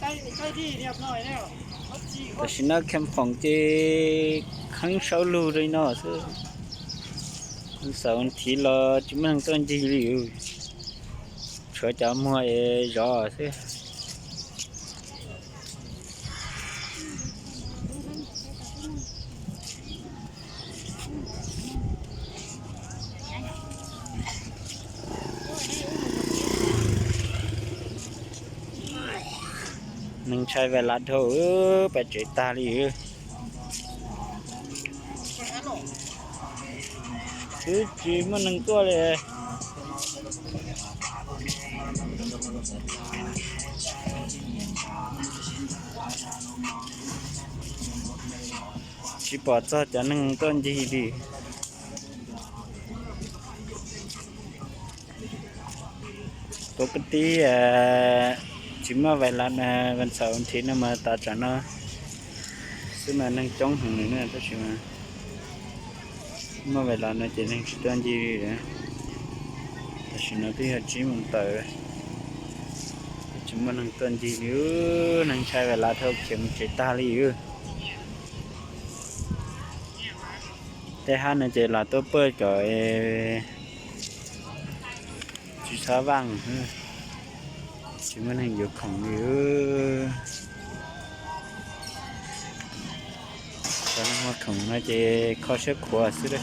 Tam sim no khees phoom ces kheev saub lug li no xwb. Xaum thiv los tsis muaj neeg tuaj ncig li, tshuav cov muag es zov xwb. Neeg ntshai vais lav dhau, pais tsev tag li. Twb tsis muaj neeg tuaj li. Tsis pom txog cov neeg tuaj ncig li. Tuav kab tib, tsis muaj vais lav, vas xaum thiv no mas tas tsam no xwb mas neeg coob heev li na, tab sis mas muaj vais lav no ces neeg tsis tuaj ncig li. Tam sim no twb yog tsib moos tawm, tsis muaj neeg tuaj ncig li, neeg ntshai vais lav dhau khiav mus tsev tag li. Tej hab no ces los tuaj pawj kom tsis txhob vaaj, tsis muaj neeg yuav khoom li. Cov neeg muag khoom no ces kho siab khuav xwb.